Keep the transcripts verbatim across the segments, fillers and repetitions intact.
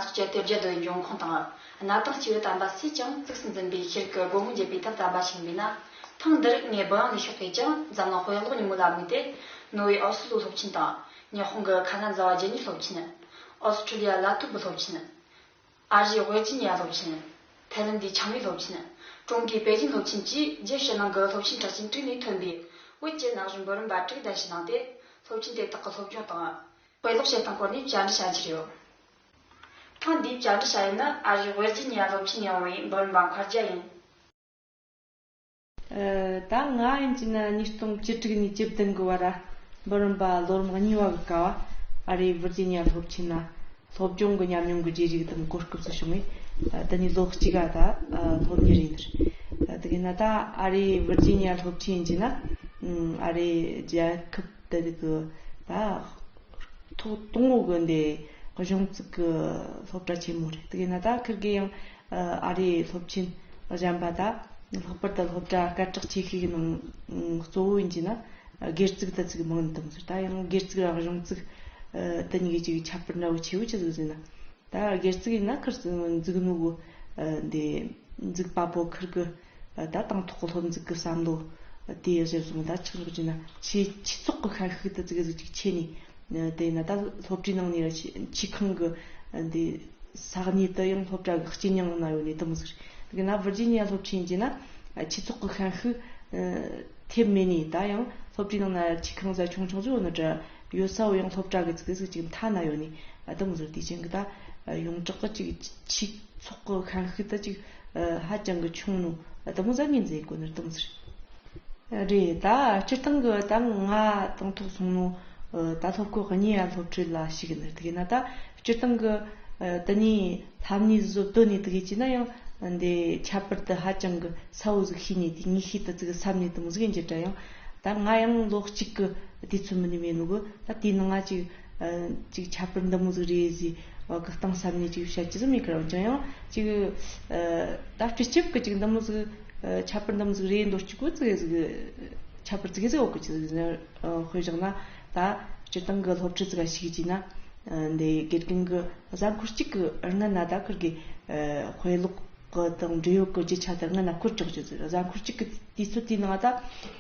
སྣ་ཚོགས་སྤྱི་དེ་བརྒྱད་དོའི་འབྱུང་ཁུངས་དང་། གནའ་དེང་སྤྱི་བོའི་དམ་པ་སུས་ཀྱང་གཙིགས་སུ་འཛིན་པའི་ཤེས་རིག་གི་སྒོ་མོ་འབྱེད་པའི་ཐབས་དམ་པ་ཞིག་ཡིན་པས་ན། ཐེངས་འདིར་ངས་འབུམ་དབྱངས་ལས་ཤོག་གིས་ཀྱང་འཛམ་གླིང་དཔེ་ཀློག་ཉིན་མོ་ལ་དམིགས་ཏེ། ནོར་ཝེ་ཨོ་སི་ལོའི་སློབ་ཆེན་དང་། ཉི་ཧོང་གི་ཁ་ན་ཛ་བ་ཇེ་ཉིའི་སློབ་ཆེན། ཨོ་སི་ཁྲི་ལི་ཡ་ལ་ཐུབ་བུའི་སློབ་ཆེན། ཨ་རིའི་ཝེར་ཇི་ནི་ཡ་སློབ་ཆེན། ཐའི་ལན་ཌིའི་ཆིང་ལིའི་སློབ་ཆེན། ཀྲུང་གོའི་པེ་ཅིན་སློབ་ཆེན་བཅས་རྒྱལ་ཕྱི་ནང་གི་སློབ་ཆེན་གྲགས་ཅན་དྲུག་ནས་ཐོན་པའི་བོད་ཀྱི་ན་གཞོན་འབུམ་རམས་པ་དྲུག་གདན་ཞུ་གནང་སྟེ། སློབ་ཆེན་དེ་དག་གི་སློབ་སྦྱོང་དང་། དཔེ་ཀློག་བྱེད་སྟངས་སྐོར་ནས་བཅར་འདྲི་བྱ་རྒྱུ་རེད། ཐེངས་འདིའི་བཅར་འདྲི་བྱ་ཡུལ་ནི་ཨ་རིའི་ཝེར་ཇི་ནི་ཡ་སློབ་ཆེན་ཡོང་བའི་འབུམ་རམས་པ་མཁར་རྒྱ་ཡིན། ཨ། ད་ང་ཡིན་གྱི་ན་ཉིས་སྟོང་བཅུ་དྲུག་ནས་བཅུ་བདུན་གི་བར་འབུམ་རམས་པ་ལོ་རིམ་གཉིས་པ་གི་སྐབས་ཨ་རིའི་ཝིར་ཇི་ནི་ཡ་སློབ་ཆེན་ན་སློབ་སྦྱོང་གི་ཉམས་མྱོང་གི་བརྗེ་རེས་དང་གོ་སྐབས་སུ་བྱུང་བས། ཨ། དེ་ནས་ལོ་གཅིག་ག་ད་ཨ་སློབ་གཉེར་ཡིན་ནི་རེད། ཨ། དེ་གི་ན་ད་ཨ་རིའི་ཝིར་ཇི་ནི་ཡ་སློབ་ཆེན་ཡིན་གྱི་ན། ཨ་རིའི་རྒྱལ་ཁབ་དེ་གི་ད་ཐོག་དང་པོ་གི་འདི་གཞུང་བཙུགས་གི་སློབ་གྲྭ་ཆེན་མོ་རེད། དེ་གི་ན་ད་ཁིར་གི་ཡང་ཨ་རིའི་སློབ་ཆེན་གཞན་པ་ད་ལྷག་པར་དུ་སློབ་གྲྭ་སྐད་གྲགས་ཆེ་ཤོས་ཀྱི་ནང་གཙོ་བོ་ཡིན་གྱི་ན་སྒེར་བཙུགས་དེ་ཚོ་མང་ནི་དེ་མོ་ཟིག་ད་ཡང་སྒེར་བཙུགས་ར་གཞུང་བཙུགས་ཨ་དེ་གཉིས་ཀྱི་ཅིག་ཁྱད་པར་འདྲ་བོ་ཆེ་བོ་ཆི་ཟིག་ཟེར་ན། ད་སྒེར་བཙུགས་ཡིན་ན་ཁིར་འཛུགས་ནོ་གི་ཨ་འདི་འཛུགས་པ་པོ་ཁིར་གི་ད་དང་ཐོག་གི་སློབ་འཛུགས་ཀྱི་བསམ་བློ་དེ་གཞིར་བཟུང་ད་ཆི་ཟིག་བྱས་ན་ཆོས་ཆོས་ཚོགས་ཀྱི་ཤན་ཤུགས་དེ་ཙིག་ཟིག་ཅིག་ཆེ་ནས། དེ་ན་ད་སློབ་གྲྭའི་ནང་ནས་ཆོས་ཆོས་ཁང་གི་འདི་ས་གནས་དུ་ཡང་སློབ་གྲྭ་གི་སྤྱི་གཉེར་ནང་ན་ཡོད་ནས་དེ་མོ་ཟིག་དེ་ན་ཝིར་ཇི་ནི་ཡ་སློབ་ཆེན་གྱི་ན་ཆོས་ཚོགས་ཀྱི་ཤན་ཤུགས་ཐེབས་མེད་ནས། ད་ཡང་སློབ་གྲྭའི་ནང་ན་ཆོས་ཁང་ཟ་ཆུང་ཆུང་ཟིག་ཡོད་ནོ་འདྲ། ཡོད་ས་བོ་ཡང་སློབ་གྲྭ་གི་ཙིག་ཙིག་ཅིག་མཐའ་ན་ཡོད་ནས་དེ་མོ་ཟིག་དེ་ཅན་གི་ད་ཡོངས་གྲགས་གི་ཅིག་ཆོས་ཚོགས་ཀྱི་ཤན་ཤུགས་དེ་ཅིག་ཧ་ཅང་གི་ཆུང་ནོ་དེ་མོ་ཟིག་ངོས་འཛིན་གོ་ནི་དེ་མོ་ཟིག་རེད། ད་སྤྱིར་བཏང་གི་ད་ང་དང་ཐོག་སོང་ནོ་ད་སློབ་ཁོ་གཉིས་ཡ་སློབ་ཁྲིད་ལ་ཞུགས་ནི་དེ་གི་ན་ད་སྤྱིར་བཏང་གི་དེ་ནས་ལྷབ་ནས་བཟོ་དོ་ནས་དེ་གི་ཅི་ན་ཡང་འདི་ཁྱད་པར་དུ་ཧ་ཅང་གི་ས་བོ་ཟིག་ཤེས་ནས་དེ་ངས་ཤེས་དུ་ཙིག་བསམ་ནས་དེ་མོ་ཟིག་ཡིན་གྱི་འདྲ། ཡང་ད་ང་ཡང་ལོ་གཅིག་གི་དུས་ཚོད་མིན་ནི་མེད་ནོ་གི། ད་དེའི་ནང་ང་ཅིག་ཨ་ཅིག་ཁྱད་པར་འདི་མོ་ཟིག་རེད་ཟེར་བ་གི་སྟེང་བསམ་ནས་ཅིག་བཤད་ཀྱི་ཟིག་མེད་ཀི་ར། འོན་ཀྱང་ཡང་ཅིག་ཨ་ད་སྤྱི་ཁྱབ་གི་ཅིག་འདི་མོ་ཟིག་ཨ་ཁྱད་པར་འདི་མོ་ཟིག་རེད་འདོད་ཀྱི་གོ་ཙིག་ཟིག་ཁྱད་པར་ཙིག་ཟིག་ཡོད་གི་ཅི་ཟིག་ཟེར་ན། ཨ་དཔེ་བཞག་ན་ད་སྤྱིར་བཏང་གི་སློབ་ཁྲིད་ཟིག་ག་ཞུགས་ཀྱི་ན། ཨ་འདི་དགེ་རྒན་གི་གཟའ་འཁོར་གཅིག་གི་སྔོན་ན་ད་ཁིར་གི་ཨ་དཔེ་ཀློག་གི་དང་འབྲེལ་ཡོད་གི་རྒྱུ་ཆ་དེ་སྔོན་ན་བསྐུར་ཆོག་ཅིག་ཟེར། གཟའ་འཁོར་གཅིག་གི་དུས་ཚོད་དེའི་ནང་ད་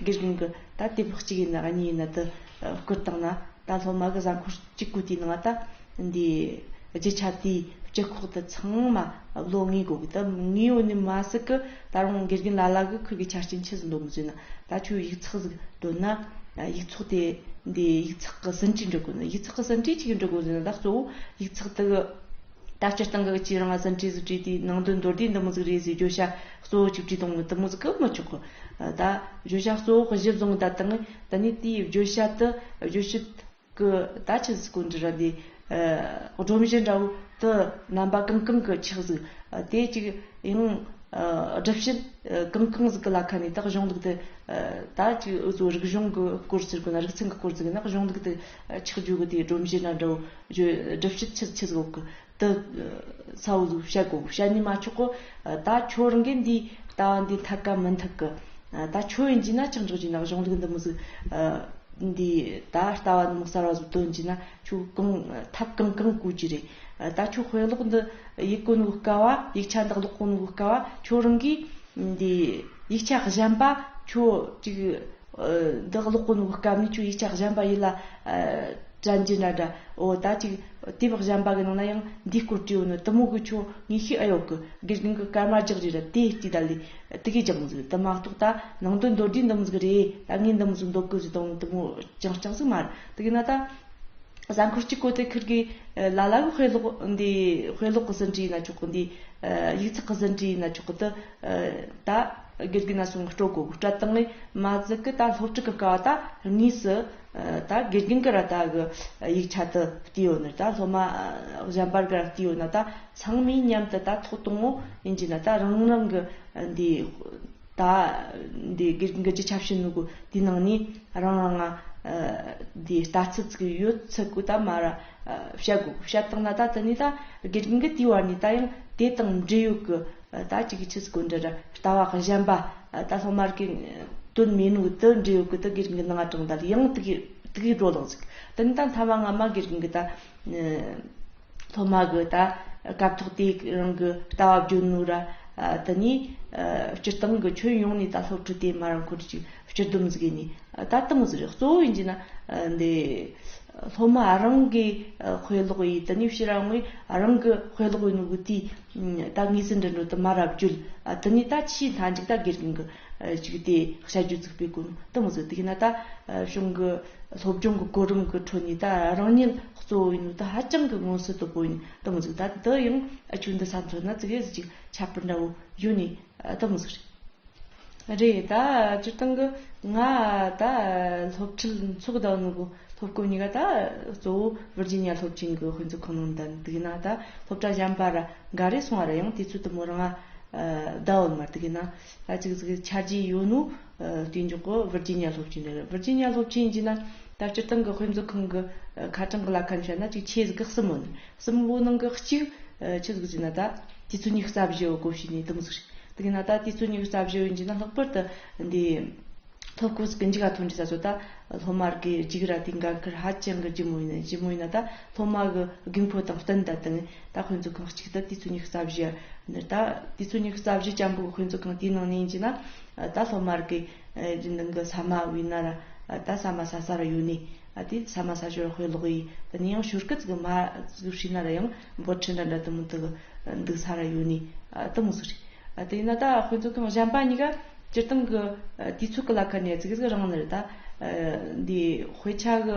དགེ་རྒན་གི་ད་དེབ་གཅིག་ཡིན་ན་གཉིས་ཡིན་ན་དེ་ཨ་བསྐུར་བཏང་ན། ད་སློབ་མ་གི་གཟའ་འཁོར་གཅིག་གི་དུས་ནང་ད་འདི་རྒྱུ་ཆ་དེའི་སྤྱི་ཁོག་དེ་ཚང་མ་བློ་ངེས་དགོས་གི། ད་ངེས་ཡོད་ནི་མ་ཟད་གི་ད་རུང་དགེ་རྒན་ལ་ལ་གི་ཁིར་གི་ཆ་རྐྱེན་ཆི་ཟིག་འདོད་མི་ཟེར་ན། ད་ཁྱོད་ཡིག་ཚགས་ཟིག་འདོད་ན་ཡིག་ཚོགས་དེ་འདི་ཡིག་ཚགས་གི་ཟིན་བྲིས་འབྲི་དགོས་ན། ཡིག་ཚགས་གི་ཟིན་བྲིས་ཆི་གི་འབྲི་དགོས་ཟེར་ན། ད་གཙོ་བོ་ཡིག་ཚགས་དེ་གི་ད་སྤྱིར་བཏང་གི་ཅི་རང་ཟིན་བྲིས་ཟིག་བྲིས་དེ་ནང་དོན་མདོར་བསྡུས་འདི་མོ་ཟིག་རེད་ཟེར་བརྗོད་བྱ་གཙོ་བོ་གཅིག་བྲིས་གཏོང་གི་འདི་མོ་ཟིག་གི་མི་ཆོག་གི། ད་བརྗོད་བྱ་གཙོ་བོ་གཞི་བཟུང་ད་དང་ད་ནི་དེའི་བརྗོད་བྱ་དེ་བརྗོད་བྱེད་གི་ད་ཆི་ཟིག་གོ་འདྲི་ར་འདི་སྒྲོམ་གཞི་འདྲ་བོ་དེ་རྣམ་པ་གང་གང་གི་ཆགས་ཟིག་དེ་གཅིག་ཡང་སྒྲུབ་བྱེད་གང་གང་ཟིག་གི་ལ་ཁ་ནས་ད་གཞུང་ལུགས་དེ་ད་ཅིག་འུ་ཚོ་རིག་གཞུང་གི་སྐོར་ཟེར་གི་ན། རིག་ཚན་གི་སྐོར་ཟེར་གི་ན། གཞུང་ལུགས་དེ་ཆགས་རྒྱུ་གི་དེ་སྒྲོམ་གཞི་འདྲ་འདྲ་བོ་སྒྲུབ་བྱེད་ཆི་ཆི་ཟིག་ཡོད་གི། དེ་ས་བོ་ཟིག་བཤད་དགོས། བཤད་ནི་མ་ཆོག་གོ། ད་ཁྱོད་རང་གིས་འདི་ལྟ་བ་འདི་འཐད་ག་མི་འཐད་གི། ད་ཁྱོད་ཡིན་གྱི་ན་ཆགས་འཇོག་གྱི་ན་གཞུང་ལུགས་འདི་མོ་ཟིག་འདི་ད་ལྟ་བ་འདི་མོ་གསར་བ་ཟིག་འདོན་གྱི་ན་ཁྱོད་གང་ཐབས་གང་གང་བཀོལ་གྱི་རེད། ད་ཁྱོད་དཔེ་ཀློག་འདི་ཡིག་གོ་ནོ་གི་སྐབས་བ། ཡིག་ཆ་འདི་ཀློག་གོ་ནོ་གི་སྐབས་བ་ཁྱོད་རང་གིས་འདི་ཡིག་ཆ་གཞན་པ་ཁྱོད་ཅིག་འདི་ཀློག་གོ་ནོ་གི་སྐབས་ནས་ཁྱོད་ཡིག་ཆ་གཞན་པ་ཡིད་ལ་དྲན་གྱི་འདྲ་འདྲ། འོ་ད་ཅིག་དེབ་གཞན་པ་གི་ནང་ན་ཡང་འདིའི་སྐོར་བྲིས་ཡོད་ནི་དེ་མོ་གི་ཁྱོད་ངེས་ཤེས་ཨེ་ཡོད་གི། དགེ་རྒན་གི་སྐར་མ་རྒྱག་རེ་ར་དེ་ལྟོས་ད་ལས་དེ་གི་རྒྱག་མི་ཟིག་དེ་མ་གཏོགས་ད་ནང་དོན་མདོར་བསྡུས་འདི་མོ་ཟིག་རེད། ད་ངས་འདི་མོ་ཟིག་འདོད་གི་ཟིག་དང་དེ་མོ་རྐྱང་རྐྱང་ཟིག་མ་རེད། དེ་གི་ན་ད་གཟའ་འཁོར་གཅིག་གོ་དེ་ཁིར་གི་ལ་ལ་གི་དཔེ་ཀློག་འདི་དཔེ་ཀློག་གི་ཟིན་བྲིས་ཡིན་ན་ཆོག་གི། འདི་ཡིག་ཚགས་གི་ཟིན་བྲིས་ཡིན་ན་ཆོག་གི། དེ་ད་དགེ་རྒན་ན་སོང་སྤྲོད་དགོས། སྤྲད་བཏང་ངས་མ་ཟད་གི་ད་སློབ་ཕྲུག་གི་སྐབས་བ་ད་དངོས་སུ་ད་དགེ་རྒན་གི་ར་ད་གི་ཡིག་ཆ་དེ་བལྟས་ཡོད་ནི། ད་སློབ་མ་གཞན་པར་གི་ར་བལྟས་ཡོད་ན་ད་ཚང་མས་མཉམ་དུ་ད་ཐོག་དང་པོ་ཡིན་གྱི་ན་ད་རང་རང་གི་འདི་ད་འདི་དགེ་རྒན་གི་རྒྱུ་ཆ་བྱིན་ནོ་གི་དེའི་ནང་ནས་རང་རང་ང་འདི་ལྟ་ཚུལ་ཅིག་ཡོད་ཚད་གི་ད་མ་ར་བཤད་དགོས། བཤད་བཏང་ན་ད་དེ་ནས་ད་དགེ་རྒན་གི་དེའི་བར་ནས་ད་ཡང་དེ་དང་འབྲེལ་ཡོད་གི་ད་ཅིག་གི་ཆི་ཟིག་གོ་འདྲ་ར་ལྟ་བ་གཞན་པ་ད་སློབ་མ་རིག་གི་དོན་མེད་ནོ་དེ་འབྲེལ་ཡོད་གི་དེ་དགེ་རྒན་གི་ནང་ང་དྲངས་ད་ལ་ཡང་དེ་གི་དེ་གི་འགྲོ་ལག་ཟིག་དེ་ནས་ད་མཐའ་མ་ང་མ་དགེ་རྒན་གི་ད་སློབ་མ་གི་ད་ སྐབས་ཐོག་དེ་རང་གི་ལྟ་བ་བརྗོད་ནོ་ར། ཨ་དེ་ནས་ཨ་སྤྱིར་བཏང་གི་ཁྱོན་ཡོངས་ནས་ད་སློབ་ཕྲུག་དེ་མ་རང་ཁོ་རང་ཅིག་སྤྱི་བསྡོམས་ཟིག་ཡིན་ནི། ཨ་ད་དེ་མོ་ཟིག་རེད། གཙོ་བོ་ཡིན་གྱི་ན་ཨ་འདི་སློབ་མ་རང་གི་ཨ་དཔེ་ཀློག་ཡིན། དེ་ནས་ཕྱིར་རང་ངོས་རང་གི་དཔེ་ཀློག་ཡིན་ནོ་གི་དེའི་ད་ངེས་ཟིན་འདྲ་འགྲོ་དུ་མ་ར་བརྗོད། ཨ་དེ་ནས་ད་ཆེས་མཐའ་མཇུག་ད་དགེ་རྒན་གི་ཨ་ཅིག་དེ་བྱ་རྒྱུ་ཅིག་སྤེལ་དགོས་ནོ་དེ་མོ་ཟིག། དེ་གི་ན་ད་ཨ་གཞུང་གི་སློབ་སྦྱོང་གི་གོ་རིམ་གི་ཁྲོད་ནས་ད་རང་ཉིད་གཙོ་བོ་ཡིན་ནོ་ད་ཧ་ཅང་གི་མངོན་གསལ་དོད་པོ་ཡིན་དེ་མོ་ཟིག། ད་དེ་ཡང་ཨ་ཆུ་འདི་ས་མཚོན་ན་ཙི་གེ་ཟིག་ཅིག་ཁྱད་པར་འདྲ་བོ་ཡོད་ནི་ཨ་དེ་མོ་ཟིག་རེད། རེད། ད་སྤྱིར་བཏང་གི་ང་ད་སློབ་ཁྲིད་འཚོགས་བསྡད་ནོ་གི་སློབ་གོ་གཉིས་ཀ་ད་གཙོ་བོ་ཝིར་ཇི་ནི་ཡ་སློབ་ཆེན་གི་དཔེ་མཛོད་ཁང་ནང་བསྡད་འདུག་ན། ད་སློབ་གྲྭ་གཞན་པ་ར་འགའ་རེ་སོང་བ་ར་ཡང་དུས་ཚོད་དུ་མོ་རང་ང་བསྡད་འོད་མ་འདུག་ན། ད་ཅིག་ཟིག་ཆ་རྒྱུས་ཡོད་ནོ་ཨ་དེ་འཇོག་གོ་ཝིར་ཇི་ནི་ཡ་སློབ་ཆེན་རེད། ཝིར་ཇི་ནི་ཡ་སློབ་ཆེན་ཡིན་གྱི་ན་ད་སྤྱིར་བཏང་གི་དཔེ་མཛོད་ཁང་གི་ཨ་ཁ་གྲངས་གི་ལ་ཁ་བཤད་ན་ཅིག་ཆེ་ཟིག་གི་གསུམ་ཡོད་ནི། གསུམ་པོ་ནང་གི་གཅིག་ཨ་ཆི་ཟིག་ཟེར་ན་ད་དུས་ཚོད་ཉི་ཤུ་རྩ་བཞི་བགོ་བྱས་ནས་དེ་མོ་ཟིག་རེད། དེ་གི་ན་ད་དུས་ཚོད་ཉི་ཤུ་རྩ་བཞི་ཡིན་གྱི་ན་ལྷག་པར་དུ་འདི་སློབ་གོ་ཟིག་གི་མཇུག་ག་ཐོན་དུས་ས་ཚོ་ད་སློབ་མ་གི་རྒྱུགས་ར་དེ་འགན་ཁུར་ཧ་ཅང་གི་ལྗིད་མོ་ཡིན་ན། ལྗིད་མོ་ཡིན་ན་ད་སློབ་མ་གི་དགོས་མཁོ་དང་བསྟུན་ད་དེ་ནས་ད་དཔེ་མཛོད་ཁང་གཅིག་ད་དུས་ཚོད་ཉི་ཤུ་རྩ་བཞི་འདིར་ད་དུས་ཚོད་ཉི་ཤུ་རྩ་བཞི་ཅན་པོ་གི་དཔེ་མཛོད་ཁང་དེའི་ནང་ནས་ཡིན་གྱི་ན་ད་སློབ་མ་གི་རྒྱུན་ལྡན་གི་ས་མ་བའི་ན་ར་ད་ས་མ་ས་ས་ར་ཡོད་ནི། ཨ་དེ་ས་མ་ས་ཞོར་དཔེ་ཀློག་ཡིན། དེ་ནས་ཡང་ཞོར་སྐད་ཅིག་མ་ཟིག་བྱས་ན་ར་ཡང་འབོར་ཆེན་འདྲ་འདྲ་དེ་མོ་དེ་གི་འདུག་ས་ར་ཡོད་ནི་ཨ་དེ་མོ་ཟིག་རེད། ཨ་དེ་ཡིན་ན་ད་དཔེ་མཛོད་ཁང་གཞན་པ་གཉིས་ཀ་སྤྱིར་བཏང་གི་ཨ་དུས་ཚོད་ཀྱི་ལ་ཁ་ནས་ཙི་གེ་ཟིག་རིང་ནི་རེད། ད་ཨ་འདི་དཔེ་ཆ་གི་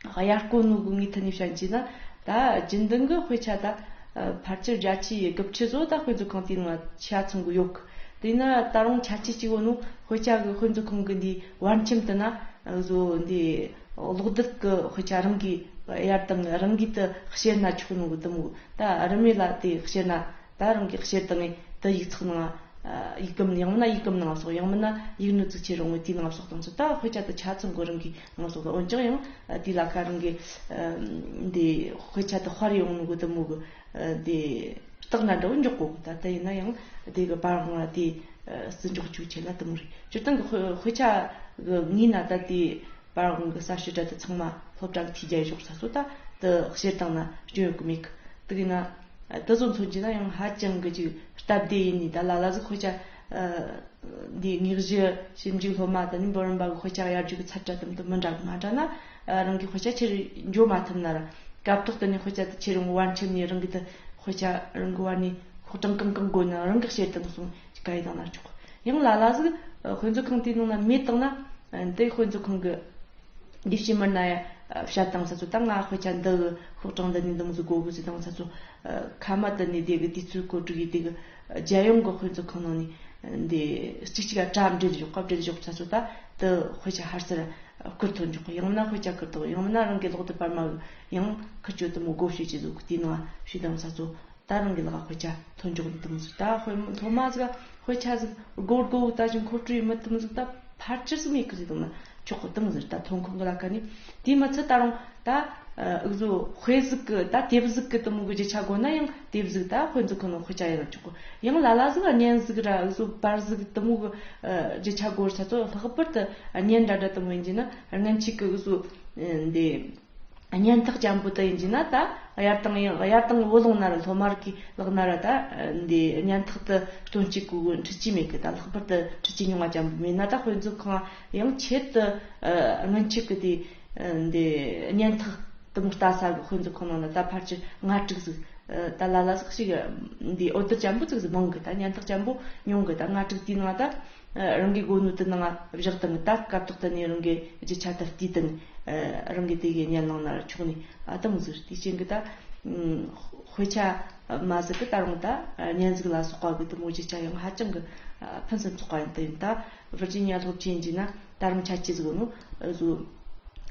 དབྱར་སྐོར་ནོ་གི་ངོས་ཐད་ནས་བཤད་ཀྱི་ན་ད་རྒྱུན་ལྡན་གི་དཔེ་ཆ་ད་ཨ་ཕལ་ཆེར་བརྒྱ་ཆའི་དགུ་བཅུ་ཙམ་ད་དཔེ་མཛོད་ཁང་དེའི་ནང་ཆ་ཚང་གི་ཡོད་གི། དེ་ཡིན་ན་ད་རུང་ཆ་ཆེ་གཅིག་བོ་ནོ་དཔེ་ཆ་གི་དཔེ་མཛོད་ཁང་གི་འདི་བར་ཁྱིམ་དུ་ན། བཟོ་འདི་གློག་རྡུལ་གི་དཔེ་ཆ་རང་གིས་གཡར་དང་རང་གིས་དུ་བཤེར་ན་ཆོག་ནོ་གི་དུ་མོ། ད་རི་མེ་ལ་དེ་བཤེར་ན་ད་རང་གིས་བཤེར་དང་ངས་དུ་ཡིག་ཚགས་ནང་ཡིག་སྒམ་ཡང་མིན་ན་ཡིག་སྒམ་ནང་སོགས། ཡང་མིན་ན་ཡིག་སྣོད་ཚིགས་ཆེ་རུང་བའི་དེའི་ནང་སོགས་དང་ཚོ། ད་དཔེ་ཆ་དུ་ཆ་ཚང་གི་རང་གིས་ནང་སོགས་དང་། འོན་ཀྱང་ཡང་དེའི་ལ་ཁ་རང་གིས་འདི་དཔེ་ཆ་དུ་དཔར་ཡོང་ནོ་གི་དུ་མོ་གི་དེ་རྟགས་ན་འདྲ་བོ་འཇོག་གོ་གི། ད་དེ་ཡིན་ན་ཡང་དེ་གི་པར་ཧོང་ལ་དེ་བརྩི་འཇོག་བཅུག་ཆེད་ལ་དུ་མོ་རེད། སྤྱིར་བཏང་གི་དཔེ་དཔེ་ཆ་གི་ངོས་ན་ད་དེ་པར་ཧོང་གི་གསར་ཤོས་འདྲ་དེ་ཚང་མ་སློབ་གྲྭ་གི་ཐིག་རྒྱ་ཡི་ཞོག་ས་སོ། ད་དུ་བཤེར་བཏང་ན་སྐྱོན་ཡོད་གི་མེད་གི། དེ་གི་ན་དུ་བཟོ་མཚོན་གྱི་ན་ཡང་ཧ་ཅང་གི་ཅིག་སྟབས་བདེ་ཡིན་ནི། ད་ལ་ལ་ཟིག་དཔེ་ཆ་འདི་དངོས་གཞི་ཞིབ་འཇུག་སློབ་མ་དང་ནི་འབུམ་རམས་པ་གི་དཔེ་ཆ་གཡར་རྒྱུ་གི་ཚད་གྲལ་དམ་དུ་མི་འདྲ་གི། ང་འདྲ་ན་རང་གི་དཔེ་ཆ་ཁྱེར་འགྱོ་མ་ཐུབ་ན་ར་སྐབས་ཐོག་ཏུ་ནི་དཔེ་ཆ་དེ་ཁྱེར་ཡོང་བར་ཁྱིམ་ནས་རང་གི་དེ་དཔེ་ཆ་རང་གི་བར་ནས་ཤོག་གྲངས་གང་གང་དགོས་ན་རང་གི་བཤེར་དང་སོང་ག་ཡི་དང་ན་ཆོག་ཡང་ལ་ལ་ཟིག་དཔེ་མཛོད་ཁང་དེའི་ནང་ན་མེད་བཏང་ན་དེ་དཔེ་མཛོད་ཁང་གི་འདི་ཕྱི་མར་ན་ཡ་བཤད་དང་ས་ཚོ། ད་ང་དཔེ་ཆ་འདི་གི་ཤོག་གྲངས་འདི་ནས་འདི་མོ་ཟིག་དགོས་གི་ཟེར་དང་ས་ཚོ། ཁ་མ་དུ་ནས་དེ་གི་དུས་ཚོད་བཀོད་སྒྲིག་ཡིས་དེ་གི་རྒྱལ་ཡོངས་ཀྱི་དཔེ་མཛོད་ཁང་ནང་ནས་འདི་གཅིག་གཅིག་ག་དྲ་འབྲེལ་ཞོག་ག་འབྲེལ་ཞོག་ས་ཚོ། ད་དུ་དཔེ་ཆ་ཧར་སར་བསྐུར་ཐོན་འཇོག་གི། ཡང་མིན་ན་དཔེ་ཆ་བསྐུར་ཐོག་ཡང་མིན་ན་རང་གི་ལོག་དུ་པར་མ་གི་ཡང་ཁུར་ཆོད་དུ་མོ་སྒོ་ཕྱེ་ཅི་ཟིག་གི་དེའི་ནང་ཕྱེ་དང་ས་ཚོ། ད་རང་གི་ལག་དཔེ་ཆ་ཐོན་འཇོག་ནི་དུ་མོ་ཟིག། ད་དཔེ་སློབ་མ་ཟིག་དཔེ་ཆ་ཟིག་སྒོར་སྒོར་ད་ཅིག་མཁོ་སྤྲོད་ཡིན་མི་དུ་མོ་ཟིག། ད་ཕལ་ཆེར་ཟིག་མེད་གི་ཟིག་དང་ན་ཆོག་གི་དུ་མོ་ཟིག། ད་ཐོན་ཁུངས་གི་ལ་ཁ་ནས་དེ་མི་ཚད་ད་རུང་ད་འུ་ཟོ་དཔེ་ཟིག་གི་ད་དེབ་ཟིག་གི་དུ་མོ་གི་རྒྱུ་ཆ་དགོས་ན་ཡང་དེབ་ཟིག་ད་དཔེ་མཛོད་ཁང་ནང་དཔེ་ཆ་ཡིན་ན་ཆོག་གི། ཡང་ལ་ལ་ཟིག་བརྙན་ཟིག་ར་འུ་ཟོ་པར་ཟིག་དུ་མོ་གི་རྒྱུ་ཆ་དགོས་ས་ཚོ། ལྷག་པར་དུ་བརྙན་འདྲ་འདྲ་དུ་མོ་ཡིན་གྱི་ན་སྔོན་ཆད་གི་འུ་ཟོ་འདི། སྙན་ཐག་ཅན་པོ་དེ་ཡིན་གྱི་ན་ད་གཡར་དང་ཡང་གཡར་དང་བུ་ལོང་ན་ར་སློབ་མ་རིགས་ཀྱི་ལག་ན་ར་ད་འདི་སྙན་ཐག་ཏུ་སྟོན་གཅིག་གུ་འཕྲུལ་ཆས་མེད་གི། ད་ལྷག་པར་དུ་འཕྲུལ་ཆས་རྙིང་བ་ཅན་པོ་མེད་ན། ད་དཔེ་མཛོད་ཁང་ཡང་ཆེད་དུ་སྔོན་ཆད་གི་དེ་འདི་སྙན་ཐག་དུ་མོ་ལྟ་ས་གི་དཔེ་མཛོད་ཁང་ནང་ན་ད་ཕལ་ཆེར་ལྔ་དྲུག་ཟིག། ད་ལ་ལ་ཟིག་ཞིག་འདི་འོད་སྡེར་ཅན་པོ་ཙིག་ཟིག་མང་གི། ད་སྙན་ཐག་ཅན་པོ་ཉུང་གི། ད་ལྔ་དྲུག་དེའི་ནང་ད། རང་གི་སྒོ་ནོར་དེ་ནང་བཞག་དང་། ད་སྐབས་ཐོག་ཏུ་ནས་རང་གི་རྒྱུ་ཆ་དེ་བལྟས་དང་། རང་གི་དེ་གའི་བརྙན་བླངས་ན་ཆོག་ནི་ཨ་དེ་མོ་ཟིག། དེ་ཅན་གི་ད་དཔེ་ཆ་མ་ཟད་གི་ད་རུང་ད་བརྙན་གཟུགས་ལ་སོགས་པ་གི་དེ་མོ་རྒྱུ་ཆ་ཡང་ཧ་ཅང་གི་ཕུན་སུམ་ཚོགས་པ་ཡང་དེ་ཡིན། ད་ཝིར་ཇི་ནི་ཡ་སློབ་ཆེན་གྱི་ན་ད་རུང་ཆ་ཆེ་ཟིག་ནོ་བཟོ།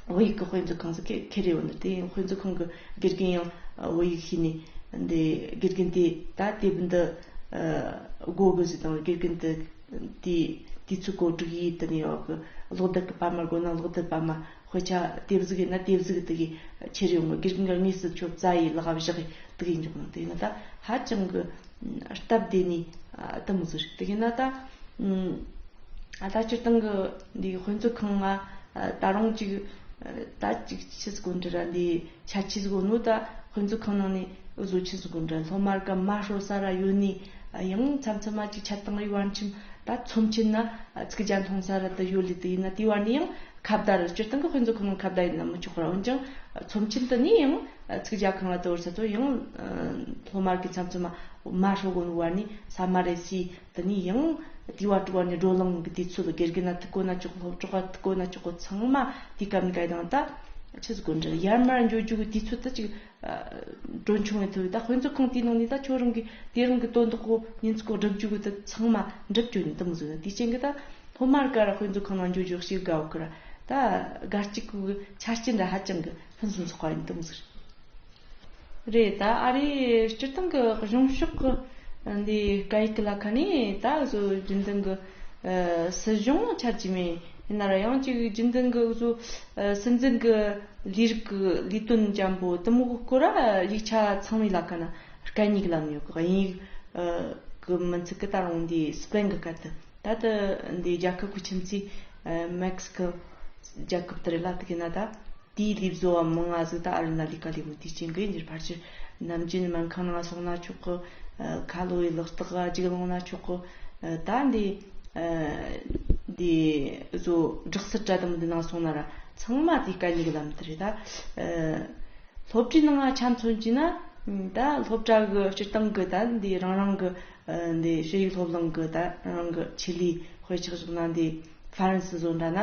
བོད་ཡིག་གི་དཔེ་མཛོད་ཁང་ཟིག་ཁེ་ཁེ་རེ་ཡོད་ནི། དེ་ཡང་དཔེ་མཛོད་ཁང་གི་དགེ་རྒན་ཡང་བོད་ཡིག་ཤེས་ནི། འདི་དགེ་རྒན་དེ་ད་དེབ་འདི་དགོས་གི་ཟེར་དང་། དགེ་རྒན་དེ་དེ་དུས་ཚོད་གོ་སྒྲིག་ཡིས་དེ་ནས་ཡོད་གི། གློག་རྡུལ་གི་པར་མ་དགོས་ན་གློག་རྡུལ་པར་མ། དཔེ་ཆ་དེབ་གཟུགས་ཡིན་ན་དེབ་གཟུགས་དེ་གི་ཁྱེར་ཡོང་གི། དགེ་རྒན་གི་དངོས་སུ་ཁྱོད་རྩ་ཡི་ལག་བཞག་གི་དེ་གི་འཇོག་ནི། དེ་ཡིན་ན་ད་ཧ་ཅང་གི་སྟབས་བདེ་ནི་དེ་མོ་ཟིག་རེད། དེ་ཡིན་ན་ད་ཨ་ད་སྤྱིར་བཏང་གི་འདི་དཔེ་མཛོད་ཁང་ང་ད་རུང་ཅིག་ད་ཅིག་ཕྱི་སྒོ་འདི་ར་འདི་ཆ་ཆེ་སྒོ་ནོ། ད་དཔེ་མཛོད་ཁང་ནང་ནས་ བཟོ་ཆེན་སུ་གོ་འདྲ་སློབ་མར་ག་མ་ཧྲོ་ས་ར་ཡོད་ནི་ཡང་མཚམས་མཚམས་མ་ཅིག་ཆ་དང་རི་བར་ཁྱིམ་ད་ཚོམ་ཆེན་ན་ཚིག་རྒྱ་མཐོང་ས་ར་ད་ཡོད་ལི་དེ་ཡིན་ན་དེ་བར་ནི་ཡང་ཁ་བརྡ་ར་སྤྱིར་བཏང་གི་དཔེ་མཛོད་ཁང་ནང་ཁ་བརྡ་ཡིན་ན་མི་ཆོག་ར། འོན་ཀྱང་ཚོམ་ཆེན་དུ་ནི་ཡང་ཚིག་རྒྱ་ཁང་ལ་དོར་ས་ཚོ་ཡང་སློབ་མར་གི་མཚམས་མཚམས་མ་མ་ཧྲོ་གོ་ནི་བར་ནི་ས་མ་རེ་སི་དེ་ནས་ཡང་དེ་བ་དྲུག་བ་ནས་བགྲོ་གླེང་གི་དུས་ཚོད་དགེ་རྒན་ན་ཐུག་གོ་ན་ཆོག་སློབ་གྲོགས་ཐུག་གོ་ན་ཆོག་གོ་ཚང་མ་དེ་སྐབས་ནས་ག་ཡི་དང་ད་ཆི་ཟིག་གོ་འདྲ་ཡར་མར་འགྱོ་རྒྱུ་གི་དུས་ཚོད་ད་ཅིག་གྲོན་ཆུང་བའི་ཐོག་ད་དཔེ་མཛོད་ཁང་དེའི་ནང་ནས་ད་ཁྱོད་རང་གི་དེ་རང་གི་དོན་དག་གོ་ཉིན་ཚིག་གོ་སྒྲུབ་རྒྱུ་གི་ད་ཚང་མ་འགྲུབ་རྒྱུ་ནི་དུ་མི་བཟོ་ན་དེ་ཅན་གི་ད་སློབ་མར་ག་ར་དཔེ་མཛོད་ཁང་ནང་འགྱོ་རྒྱུ་ཞིག་དགའ་བ་གི་ར་ད་དགའ་སྐྱིད་གི་ཆ་རྐྱེན་འདྲ་ཧ་ཅང་གི་ཕུན་སུམ་ཚོགས་པ་ཡིན་དུ་མི་ཟེར། རེད། ད་ཨ་རིའི་སྤྱིར་བཏང་གི་གཞུང་ཕྱོགས་ཀྱི་འདི་སྐད་ཡིག་གི་ལ་ཁ་ནས་ད་བཟོ་རྒྱུན་ལྡན་གྱི་ཨ་སྲིད་གཞུང་ཆ་རྒྱུས་མེད་ཡིན་ན་ར་ཡང་ཅིག་རྒྱུན་ལྡན་གྱི་བཟོ་ཨ་སྲིད་འཛིན་གྱི་ལས་རིགས་ཀྱི་ལས་དོན་འཇམ་པོ་དུ་མོ་གི་སྐོར་ར་ཡིག་ཆ་ཚང་མའི་ལ་ཁ་ན་སྐད་གཉིས་ཀྱི་ལམ་ཡོད་གི། དབྱིན་ཡིག་ཨ་གི་མི་ཚིག་གི་ད་རུང་འདི་སི་པེན་གྱི་སྐད་དུ་ད་ལྟ་འདི་རྒྱལ་ཁབ་ཀྱི་ཁྱིམ་མཚེས་ཨ་མེག་སི་ཀོ་རྒྱལ་ཁབ་དེ་རེད་ལ་དེ་གི་ན་ད། དེའི་ལས་བཟོ་བ་མང་ང་ཟིག་ད་ཨ་རི་ན་ལས་ཀ་ལས་མི་དུས་ཆེན་གི་འདིར་ཕལ་ཆེར་ནམ་རྒྱུན་སྨན་ཁང་ནང་སོང་ན་ཆོག་གི། ཁ་ལོ་ཡི་ལག་རྟགས་ལྗིག་ལོང་ན་ཆོག་གི། ད་འདི་འདི་བཟོ་སྦྲག་སྲིད་གྲལ་དུ་མི་འདི་ནང་སོང་ན་ར་ཚང་མ་དེ་སྐད་གཉིས་གི་ལམ་དུ་རེད་ད། སློབ་གྲྭའི་ནང་ང་ཆ་མཚོན་གྱིས་ན་ད་སློབ་གྲྭ་གི་སྤྱིར་བཏང་གི་ད་འདི་རང་རང་གི་འདི་ཤེས་ཡིག་སློབ་གླིང་གི་ད་རང་རང་གི་ཆེད་ལས་དཔེ་ཆ་བཞག་ན་འདི་ཧྥ་རན་སི་བཟོ་འདྲ་ན།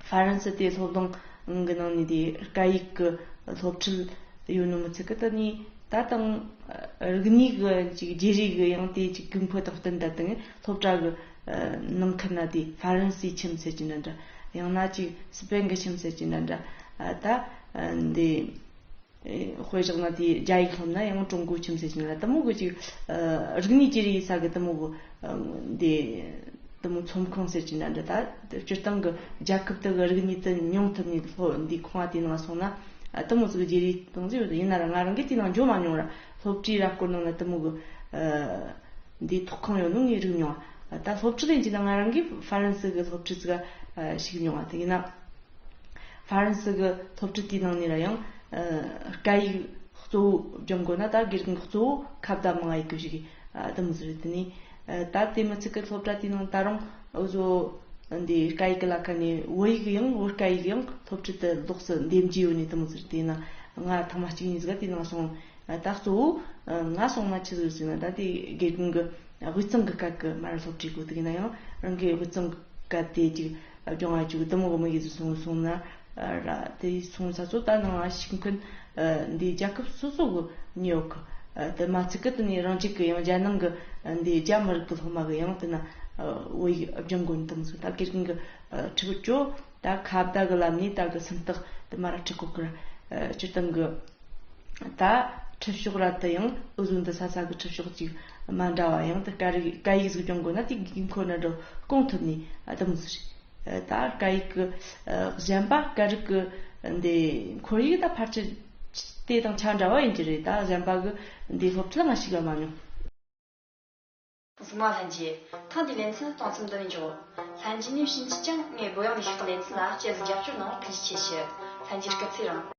ཧྥ་རན་སི་དེ་སློབ་གླིང་གི་ནང་ནས་དེ་སྐད་ཡིག་གི་སློབ་ཁྲིད་ཡོད་ནོ་མི་ཚད་གི་ད་ནི་ད་དང་རིག་གནས་གི་ཅིག་བརྗེ་རེས་གི་ཡང་དེ་ཅིག་གོང་འཕེལ་དང་བསྟུན་ད་དང་སློབ་གྲྭ་གི་ནང་ཁུལ་ན་དེ་ཧྥ་རན་སིའི་ཁྱིམ་ཟེར་གྱི་འདྲ་འདྲ་ཡང་ན་ཅིག་སི་པེན་གི་ཁྱིམ་ཟེར་གྱི་འདྲ་འདྲ་ད་འདི། དཔེ་བཞག་ན་དེའི་རྒྱ་ཡིག་སློབ་ན་ཡང་ཀྲུང་གོའི་ཁྱིམ་ཟེར་གྱི་ན་དེ་མོ་གི་ཅིག་རིག་གནས་བརྗེ་རེས་ས་གི་དེ་མོ་གི་འདི་དེ་མོ་ཚོམས་ཁང་ཟེར་གྱི་ན་འདྲ་ད་སྤྱིར་བཏང་གི་རྒྱལ་ཁབ་དེ་གི་རིག་གནས་དེ་མྱོང་ཐུབ་ནས་སློབ་འདི་ཁང་བ་དེ་ནང་སོང་ན་དེ་མོ་ཟིག་བརྗེ་རེས་གཏོང་ཟིག་ཡོད། ཡིན་ན་ར་ང་རང་གིས་དེ་ནང་འགྱོ་མ་མྱོང་ར་སློབ་གྲྭའི་ར་སྐོར་ནང་ན་དེ་མོ་གི་འདི་ཐོག་ཁང་ཡོད་ནོ་ངས་རིག་མྱོང་བ། ད་སློབ་ཁྲིད་ལེན་གྱི་ན་ང་རང་གིས་ཧྥ་རན་སི་གི་སློབ་ཁྲིད་ཟིག་ཞུགས་མྱོང་བ་དེ་ཡིན་ན། ཧྥ་རན་སི་གི་སློབ་ཁྲིད་དེའི་ནང་ནས་ར་ཡང་ཨ་སྐད་ཡིག་གཙོ་བོ་སྦྱོང་དགོས་ན་ད་དགེ་རྒན་གཙོ་བོ་ཁ་བརྡ་མང་ཡིག་གི་ཞིག་ཨ་དུམ་ཟིག་རེད། དེ་ནས་ཨ་ད་དེ་མི་ཚིག་གི་སློབ་གྲྭ་དེའི་ནང་ད་རུང་འུ་ཟོ་འདི་སྐད་ཡིག་གི་ལ་ཁ་ནས་བོད་ཡིག་ཡང་བོད་སྐད་ཡིག་ཡང་སློབ་ཁྲིད་དུ་ལོགས་སུ་འདེམས་རྒྱུ་ཡོད་ནས་དུམ་ཟིག་རེད། དེ་ན་ང་ཐེངས་མ་གཅིག་གཉིས་ཟིག་དེའི་ནང་སོང་། ད་གཙོ་བོ་ང་སོང་ན་ཆི་ཟིག་ཟེར་ན་ད་དེ་དགེ་རྒན་གི་དབུས་གཙང་གི་སྐད་གི་མ་ར་སློབ་ཁྲིད་དགོས། དེ་ཡིན་ན་ཡང་རང་གི་དབུས་གཙང་གི་སྐད་དེ་ཅིག་སྦྱོང་བ་ཅིག་དུ་མོ་གི་མི་ཡིས་སོང་སོང་ན་ར་དེ་སོང་ས་ཚོ་ད་ནང་ང་ཞིག་མཁན་འདི་རྒྱལ་ཁབ་སོ་སོ་གི་ཉོ་གི་དེ་མ་ཚིག་གི་དེ་ནས་རང་ཅིག་གི་ཡང་རྒྱལ་ནང་གི་འདི་རྒྱ་མི་རིགས་གི་སློབ་མ་གི་ཡང་དེ་ན་བོད་ཡིག་སྦྱོང་དགོས་ནི་དུ་མོ་སོང་ད་དགེ་རྒན་གི་ཁྲིད་བཅོ། ད་ཁ་བརྡ་གི་ལམ་ནས་ད་གི་སུམ་རྟགས་དུ་མ་ར་ཁྲིད་གོ་ཀི་ར། སྤྱིར་བཏང་གི་ད་ཁྲིད་ཕྱོགས་ར་དུ་ཡང་འུ་ཟོ་འདི་ས་ས་གི་ཁྲིད་ཕྱོགས་ཅིག་མ་འདྲ་བ་ཡང་དུ་སྐད་རིགས་སྐད་ཡིག་ཟིག་སྦྱོང་དགོས་ན་དེ་གི་ཁོ་ན་འགྲོ་གོང་ཐུབ་ནས་དུ་མོ་ཟིག་རེད། ད་སྐད་ཡིག་གི་གཞན་པ་སྐད་རིགས་གི་འདི་ཁོར་ཡུག་ད་ཕལ་ཆེར་དེ་དང་ཆ་འདྲ་བ་ཡིན་གྱི་རེད། ད་གཞན་པ་གི་འདི་སློབ་ཁྲིད་ལ་ང་ཞིག་ལ་མ་མྱོང་། གཟིགས་མ་ལྷན་རྒྱས། ཐེངས་འདིའི་ལེ་ཚན་གཏོང་མཚམས་འདི་ནས་འཇོག་ལྷན་རྒྱས་ནས་ཕྱིན་ཆད་ཀྱང་ངའི་བོད་ཡིག་ནས་ཤེས་རྟོགས་ལེ་ཚན་ལ་སྐྱེལ་རྒྱབ་སྐྱོར་གནང་བར་ཐུགས་རྗེ་ཆེ་ཞུ། ལྷན་རྒྱས་སྐུ་ཚེ་རིང་།